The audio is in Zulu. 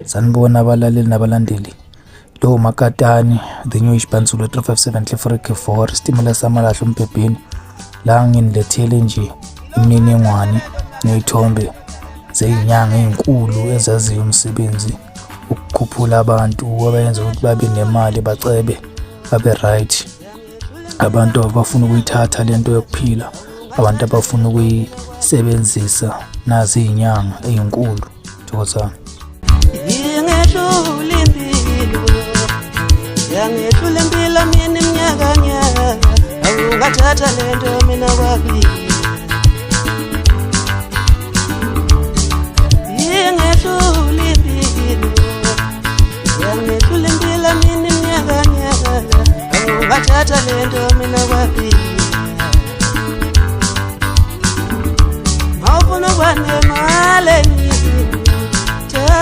Sanibona abalaleli nabalandeli. Lo Makatani, The New Ispansulo 357 Clifford 4, isitimela samalahle umbhebheni. La nginilethele nje imininingwane ney'thombe zey'nyanga ey'nkulu ezaziyo umsebenzi ukukhuphula abantu abayenza ukuthi babe nemali bacebe babe right. Abantu abafuna ukuyithatha lento yokuphila, abantu abafuna ukuyisebenzisa, nazi iy'nyanga ey'nkulu. Thokozani. Ingehlula impilo, yangehlula impilo mina iminyaka nyaka, awungathatha lento mina kwabili. Ingehlula impilo, yangehlula impilo mina iminyaka nyaka, awungathatha lento mina kwabili. Mawufuna ukuba nemali.